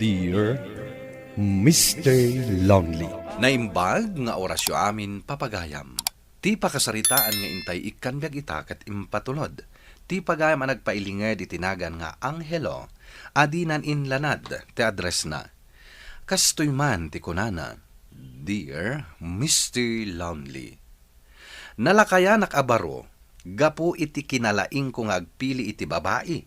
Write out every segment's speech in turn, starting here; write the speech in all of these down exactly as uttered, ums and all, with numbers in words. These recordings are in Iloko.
Dear Mister Lonely. Naimbag nga orasyo amin, papagayam. Ti pakasaritaan nga intay ikkan biag ita ket impatulod ti pagayam a nagpailinged iti nagan nga Angelo a dinan inlanad ti addressna. Kastoy man ti kunana, "Dear Mister Lonely." Nalakayanak a baro gapu iti kinalaingko nga agpili iti babai.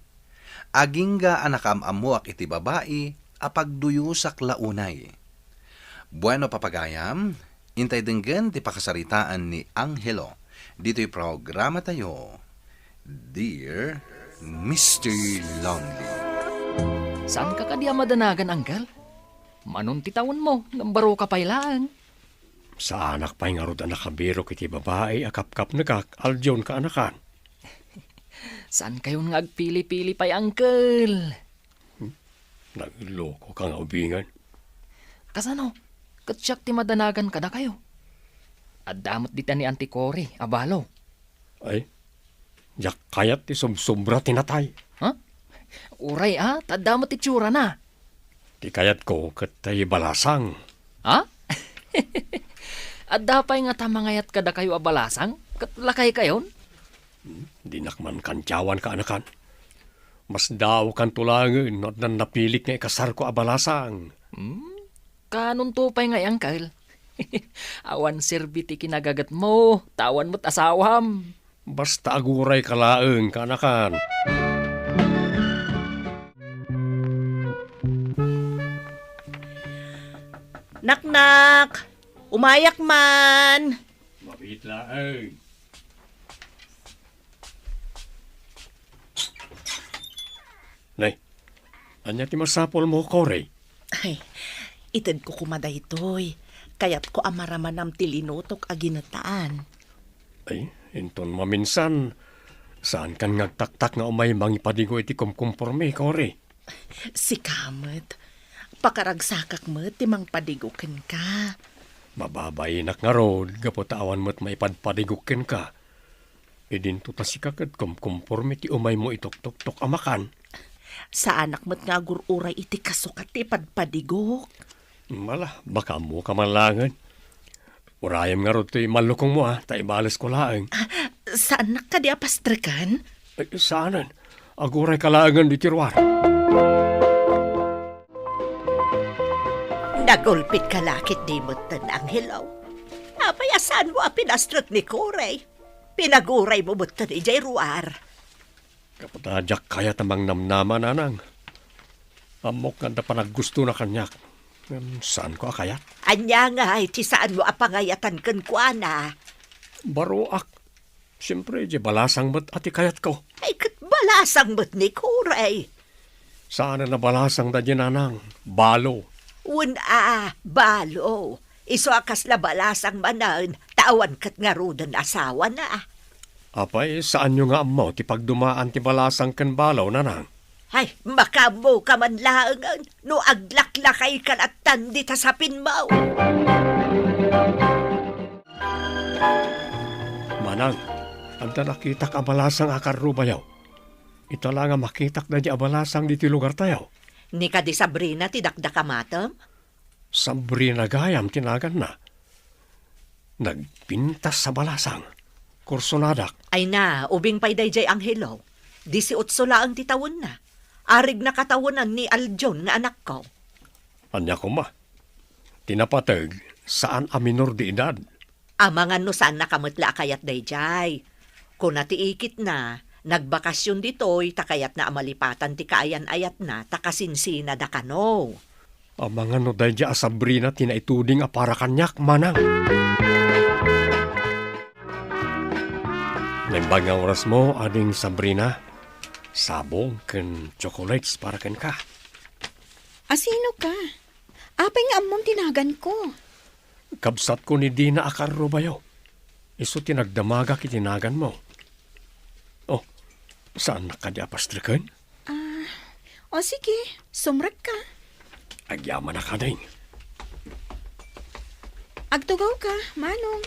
Agingga a nakaam-ammoak iti babai a pagduyosak la unay. Bueno, papagayam, intay denggen ti pakasaritaan ni Angelo ditoy programatayo, Dear Mister Lonely. Saanka kadi a madanagan, Angkel? Manon ti tawenmo, ngem baroka pay laeng. Saanak pay ngarud a nakabirok iti babai a kapkapnekak, Aljon, kaanakan. Saankayon nga agpili-pili pay, Angkel. Hmm? Nailokoka nga ubingen. Kasano? Ket siak ti madanagan kadakayo. Adda met dita ni Auntie Cory a balo. Ay, diak kayat ti sobsobra ti natay. Ha? Uray a, ta adda met itsura na. Ti kayatko ket tay balasang. Ha? Adda pay ngata mangayat kadakayo a balasang? Ket lakaykayon? Hmm, dinak man kantiawan, kaanakan. Mas daokanto laengen no addan napilik nga ikasarko a balasang. Hmm? Kanonto pay ngay, Angkel? Awan serbi ti kinagagetmo, ta awan met asawam. Basta agurayka laeng, kaanakan. Naknak! Umayak man! Mabiit laeng. Nay, ania ti masapulmo, Cory? Ay, itedko koma daytoy. Kayatko a maramanam ti linutok a ginatan. Ay, inton maminsan, saankan nga agtaktak nga umay mangipadigo iti kumkumpormi, Cory. Sika met, pakaragsakak met ti mangpadigo kenka. Mababainak ngarud gapu ta awan met maipadpadigok kenka. Idinto ta sika ket kumkumpormi ti umaymo ituktoktok a makan. Saanak met nga agur-uray iti kasukat ti ipadpadigok. Mala, baka ammoka man laengen. Urayem ngarud toy mallukongmo, a, ta ibalesko laeng. Ah, saannak kadi a pastreken? Ay, saanen. Agurayka laengen ditoy ruar. Nagulpitka la ketdi metten, Angelo. Apay a saanmo a pinastrek ni Cory? Pinaguraymo metten idiay ruar. Gapu ta diak kayat a mangnamnama, nanang. Ammok nga adda panaggustona kaniak. Ngem saanko a kayat. Ania ngay ti saanmo a pangayatan kenkuana? Baroak. Siempre, diay balasang met a ti kayatko. Ay, ket balasang met ni Cory. Saanen a balasang daydiay, nanang. Balo. Wen a, balo. Isu a kasla balasang manen, ta awan ket ngaruden asawana. Apay, saanyo nga ammo ti pagdumaan ti balasang ken balo, nanang? Ay, makaammoka man laengen no aglaklakayka lattan dita sapinmo. Manang, adda nakitak a balasang a karrubayo. Ita la nga makitak daydi a balasang ditoy lugartayo. Ni kadi Sabrina ti dakdakamatem? Sabrina gayam ti naganna. Nagpintas a balasang. Kursonadak. Ay na, ubing pay daydiay Angelo. Disiotso laeng ti tawenna. Arig nakatawenan ni Aljon nga anakko. Ania koma? Ti napateg, saan a minor de edad. Amangan no saannaka met la a kayat daydiay. Kuna ti ikitna, nagbakasyon ditoy ta kayatna a malipatan ti kaayan-ayatna ta kasinsinada kano. Amangan no daydiay a Sabrina ti naituding a para kaniak, manang. Naimbag nga orasmo, ading Sabrina. Sabong ken chocolates para kenka. Asino ka? Apay nga ammom ti naganko? Kabsatko ni Dina a karrubayo. Isu ti nagdamagak iti naganmo. Oh, saannak kadi a pastreken? Ah, o sige, sumrekka. Agyamanak, ading. Agtugawka, manong.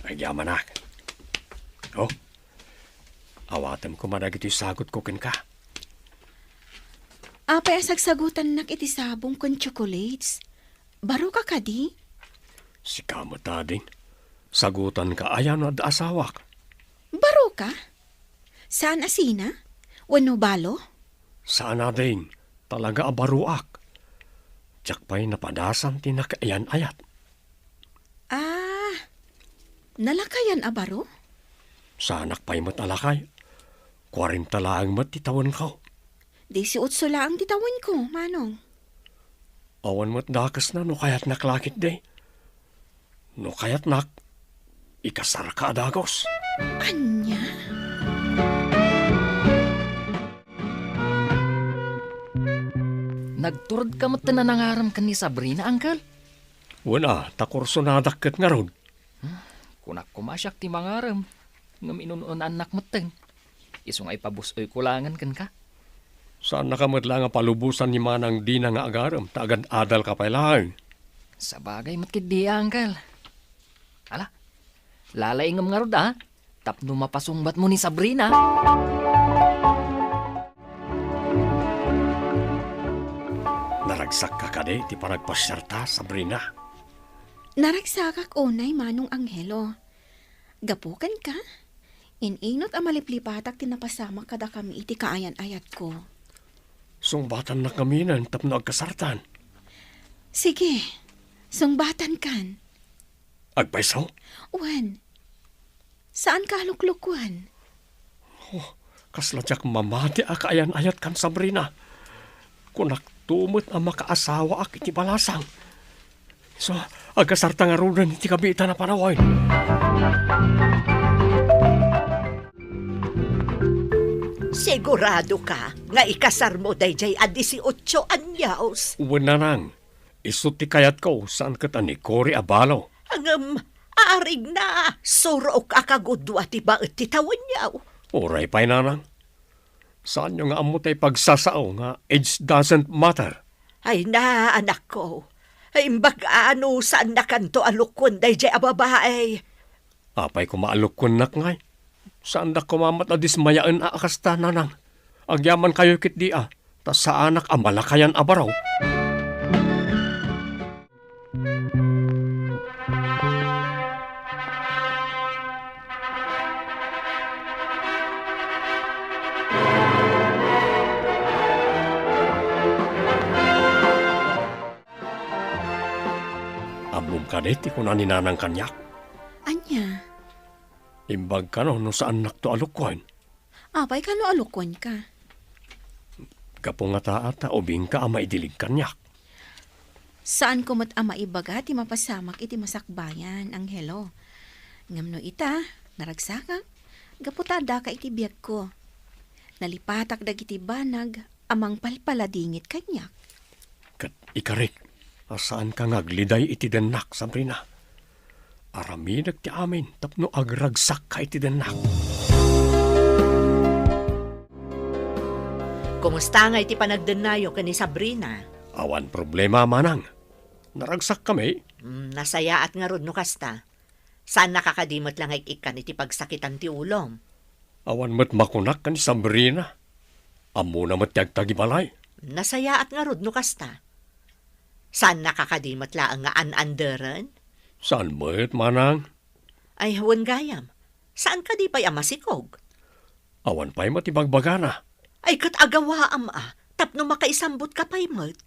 Agyamanak. Oh, awatem koma dagiti sagutko kenka. Apay a sagsagutannak iti sabong ken chocolates? Baroka kadi? Sika met, ading. Sagutanka aya no adda asawak? Baroka? Saan a sina? Wenno balo? Saan, ading. Talaga a baroak. Diak pay napadasan ti nakaayan-ayat. Ah, nalakayan a baro? Saanak pay met a lakay. Kuarenta laeng met ti tawenko. Disiotso laeng ti tawenko, manong. Awan met dakesna no kayatnak la ketdi. No kayatnak, ikasarka a dagus. Ania? Nagturedka met ti nanangarem ken ni Sabrina, uncle? Wen a, ta kursonadak ket ngarud. Hmm, kunak koma siak ti mangarem, ngem inun-unaannak metten. Isu nga ipabus-oyko laengen kenka. Saannaka met la nga palubosan ni manang dina nga agarem, ta agad-adalka pay laeng. Sabagay met ketdi, uncle. Ala, lalaingem ngarud, a, tapno mapasungbatmo ni Sabrina. Naragsakka kadi ti panagpasiarta, Sabrina? Naragsakak unay, Manong Angelo. Gapu kenka, in-inut a maliplipatak ti napasamak kadakami iti kaayan-ayatko. Sungbatannak ngaminen tapno agkasartan. Sige, sungbatankan. Agpayso? Wen, saanka a luklukuen? Oh, kasla diak mamati a kaayan-ayatkan, Sabrina. Kunakto met a makaasawaak iti balasang. So, agkasarta ngaruden iti kabiitan a panawen. Siguradoka nga ikasarmo daydiay a disiotso anyos? Wen, nanang. Isu ti kayatko, saan ket a ni Cory a balo. Ngem, arigna, surok a kagudua ti baet ti tawenyo. Uray pay, nanang. Saanyo nga ammo tay pagsasao nga age doesn't matter? Ay na, anakko. Imbag a no saannakanto a lukuen daydiay a babae. Apay koma a lukkuennak ngay? Saandak koma met a dismayaen a kasta, nanang. Agyamankayo ketdi a, ta saanak a malakayan a baro. Ammom kadi ti kuna ni nanang kaniak? Ania? Imbag kano no saannakto a lukkuen? Apay kano a lukkuenka? Gapu ngata ta ubingka a maidilig kaniak. Saanko met a maibaga ti mapasamak iti masakbayan, Angelo. Ngem no ita, naragsakak, gapu ta addaka iti biagko. Nalipatak dagiti banag a mangpalpaladingit kaniak. Ket ikarik a saanka nga agliday iti dennak, Sabrina. Aramidek ti amin tapno agragsakka iti dennak. Kumusta ngay ti panagdennayo ken ni Sabrina? Awan problema, manang. Naragsakkami. Mm, nasayaat ngarud no kasta. Saannaka kadi met la nga ik-ikkan iti pagsakitan ti ulom? Awan met makunak ken ni Sabrina. Ammona met ti agtagibalay. Nasayaat ngarud no kasta. Saannaka kadi met laeng nga an-anderen? Saan met, manang. Ay, wen gayam. Saan kadi pay a masikog? Awan pay met ibagbagana. Ay, ket agawaam a, tapno makaisambutka pay met.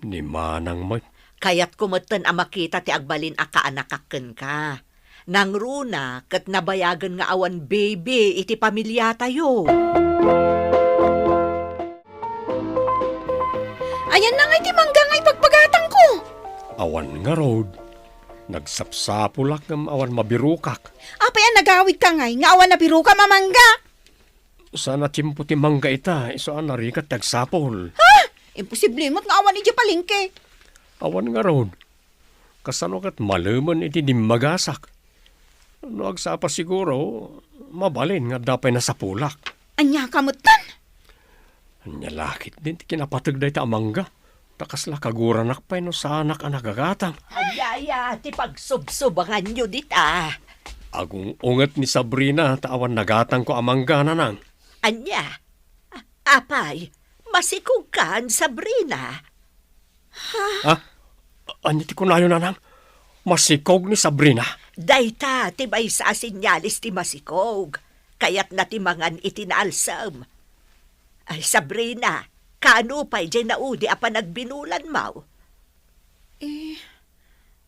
Ni manang met. Kayatko metten a makita ti agbalin a kaanakak kenka. Nangruna ket nabayagen nga awan baby iti pamiliatayo. Ayanna ngay ti mangga nga ipagbagatangko? Awan ngarud. Nagsapsapulak ngem awan mabirokak. Apay a nagawidka ngay nga awan nabirokam a mangga? Saan a tiempo ti mangga ita, isu a narigat ti agsapul. Ha? Imposible met nga awan idiay palengke. Awan ngarud. Kasano ket malemen iti dimmagasak? No agsapa siguro, mabalin nga adda pay nasapulak. Ania ka metten? Ania la ketdin ti kinapateg dayta a mangga? Ta kasla kaguranak pay no saanak a nagagatang. Ania, aya ti pagsubsubanganyo dita? Agung-unget ni Sabrina ta awan nagatangko a mangga, nanang. Ania? A-, apay, Masikogkan, Sabrina. Ha? Ania ti kunayo, nanang? Masikog ni Sabrina? Dayta ti maysa a senyales ti masikog. Kayatna ti mangan iti naalsem. Ay, Sabrina, kaano pay diay naudi a panagbinulanmo? Eh,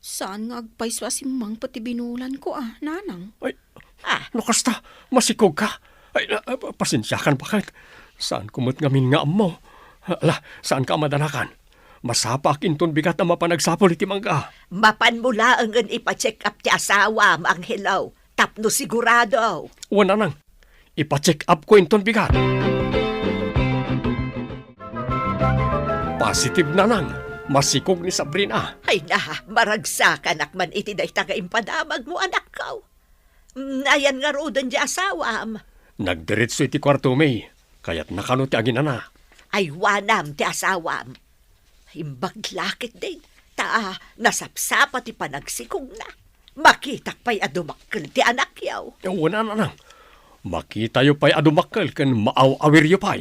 saan nga agpayso a simmangpet ti binulanko, a, nanang? Ay, ah, no kasta, masikogka? Ay, ah, ah, pasensiakan, baket. Saanko met ngamin nga ammo. Ala, saanka a madanakan. Masapaak inton bigat a mapan agsapul iti mangga. Mapanmo laengen ipa-check up ti asawam, Angelo, tapno sigurado. Wen, nanang. Ipa-check up ko inton bigat. Positive, nanang. Masikog ni Sabrina. Ay na, maragsakanak man iti dayta nga impadamagmo, anakko. Mm, ayan ngaruden ti asawam? Nagdiretso iti kuartomi. Kayatna kano ti aginana. Aywanam ti asawam. Imbag la ketdi, ta nasapsapa ti panagsikogna. Makitak pay a dumakkel ti anakyo. Wen, nanang. Makitayo pay a dumakkel ken maaw-awiryo pay.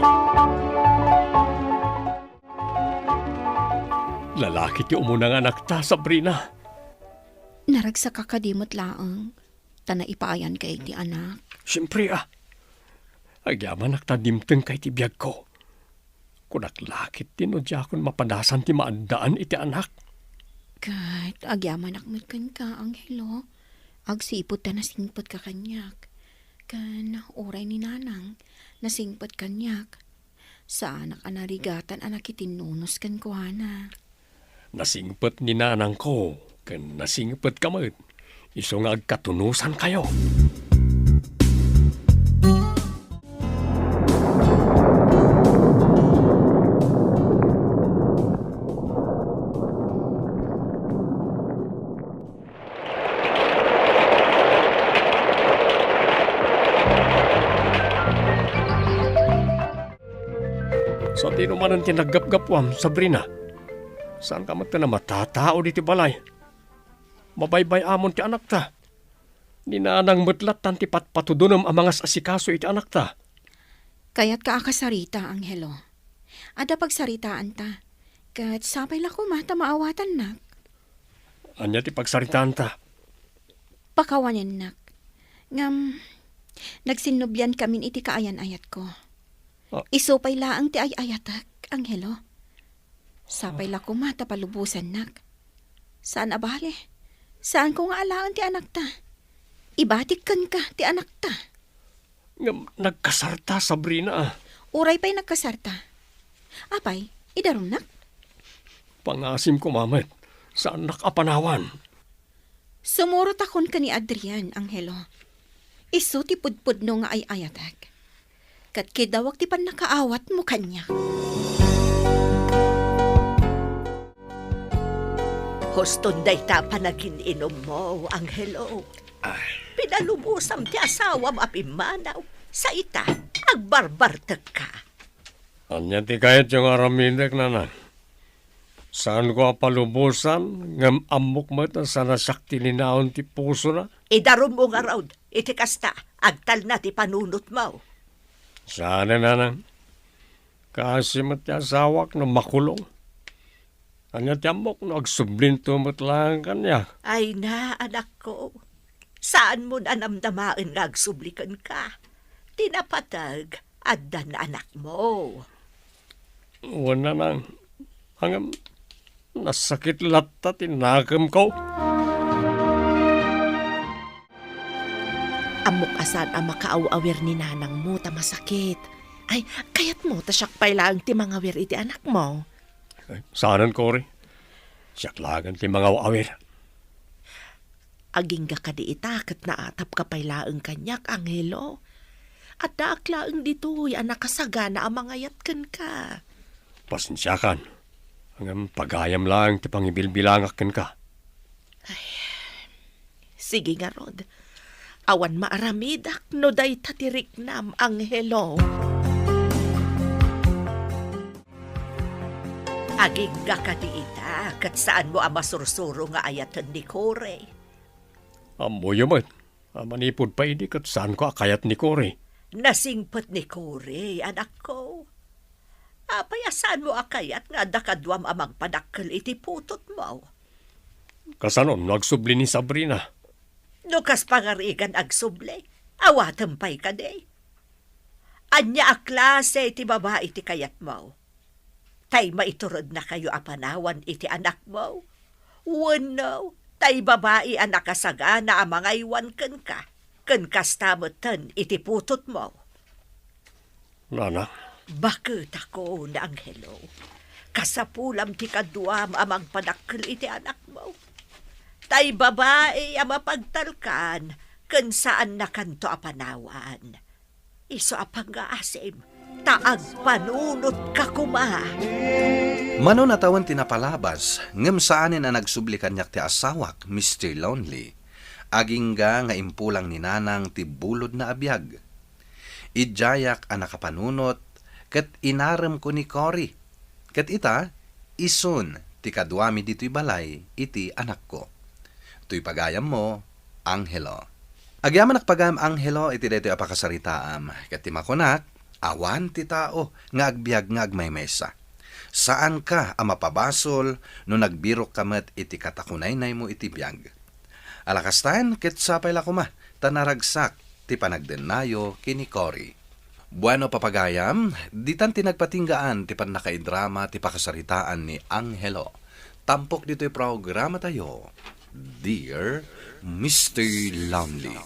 Lalaki ti umuna nga anakta, Sabrina. Naragsaka kadi met laeng, ta naipaayanka iti anak. Siempre, a. Agyamanak ta dimtengka iti biagko. Kunak la ketdi no diakon mapadasan ti maaddaan iti anak. Ket agyamanak met kenka, Angelo. Agsipud ta nasingpetka kaniak. Ken uray ni nanang, nasingpet kaniak. Saanak a narigatan a nakitinnunos kenkuana. Nasingpet ni nanangko, ken nasingpetka met. Isu nga agkatunosankayo. Satino manen ti naggapgapuam, Sabrina? Saanka met a matatao diti balay. Mabaybay-amon ti anakta. Ni nanang met lattan ti patpatudonem a mangas-asikaso iti anakta. Kayatka a kasarita, Angelo. Adda pagsaritaanta. Ket sapay la koma ta maawatannak. Ania ti pagsaritaanta? Pakawanennak. Ngem, nagsinnubliankamin iti kaayan-ayatko. Ah. Isu pay laeng ti ay-ayatek, Angelo. Sapay la koma ta palubosannak. Saan a bale. Saanko nga alaen ti anakta. Ibatik kenka ti anakta. Ngem nagkasarta, Sabrina. Uray pay nagkasarta. Apay, idarumnak? Pangasim koma met, saannak a panawan. Sumurotakon ken ni Adrian, Angelo. Isu ti pudpudno nga ay-ayatek. Ket kidawak ti pannakaawatmo kaniak. Huston dayta panagin-inummo, Angelo. Ay. Pinalubosam ti asawam a pimmanaw. Sa ita, agbarbartekka. Ania ti kayatyo nga aramidek, nanang? Saanko a palubosan, ngem ammok met a saan a siak ti linaon ti pusona? Idarummo ngarud, iti kasta, agtalna ti panunotmo. Saanen, nanang. Kaasi met ti asawak no makulong. Ania ti ammok no agsublinto met laeng kaniak? Ay na, anakko. Saanmon a namnamaen nga agsubli kenka. Ti napateg, addan anakmo. Wen, nanang. Ngem, nasakit latta ti nakemko. Ammok a saan a makaaw-awir ni nanangmo ta masakit. Ay, kayatmo ta siak pay laeng ti mangawir iti anakmo? Ay, saanen, Cory. Siak laeng ti mangaw-awir. Agingga kadi ita ket naatapka pay laeng kaniak, Angelo. Addaak laeng ditoy a nakasagana a mangayat kenka. Pasensiakan. Ngem pagayam laeng ti pangibilbilangak kenka. Ay, sige ngarud. Awan maaramidak no dayta ti riknam, Angelo. Agingga kadi ita, ket saanmo a masursuro nga ayaten ni Cory? Ammoyo met a manipud pay idi ket saanko a kayat ni Cory. Nasingpet ni Cory, anakko. Apay a saanmo a kayat nga adda kaduam a mangpadakkel iti putotmo? Kasano no agsubli ni Sabrina? No kas pangarigan agsubli, awatem pay kadi. Ania a klase ti babai ti kayatmo? Tay maiturednakayo a panawan iti anakmo? Wenno, tay babai a nakasagana a mangaywan kenka, ken kasta metten iti putotmo? Nanang. Baketako, Angelo. Kasapulam ti kaduam a mangpadakkel iti anakmo. Tay babai a mapagtalkan ken saannakanto a panawan. Isu a pangngaasim, ta agpanunotka koma. Mano a tawen ti napalabas, ngem saanen a nagsubli kaniak ti asawak, Mister Lonely. Agingga nga impulang ni Nanang ti bulodna a biag. Idiayak a nakapanunot ket inaremko ni Cory. Ket ita, isun ti kaduami ditoy balay iti anakko. Toy pagayammo, Angelo. Agyamanak pagayam, Angelo, iti daytoy a pakasaritaam, ket ti makunak, awan ti tao nga agbiag nga agmaymaysa. Saanka a mapabasol no nagbirokka met iti katakunaynaymo iti biag. Ala kastan, ket sapay la koma ta naragsak ti panagdennayo ken ni Cory. Bueno, papagayam, ditan ti nagpatinggaan ti pannakaidrama ti pakasaritaan ni Angelo. Tampok ditoy programatayo, Dear Mister Lonely.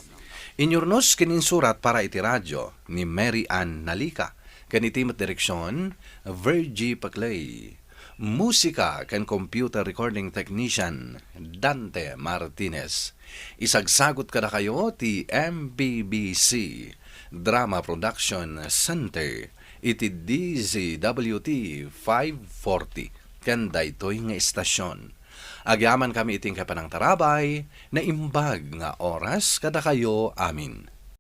Inyurnos ken insurat para iti radio ni Mary Ann Nalica, ken iti met direksion, Virgie Paclay. Musika ken computer recording technician, Dante Martinez. Isagsagot kadakayo ti M B B C Drama Production Center iti D Z W T five forty ken daytoy nga istasion. Agyamankami iti inkay panangtarabay, naimbag nga oras kadakayo amin.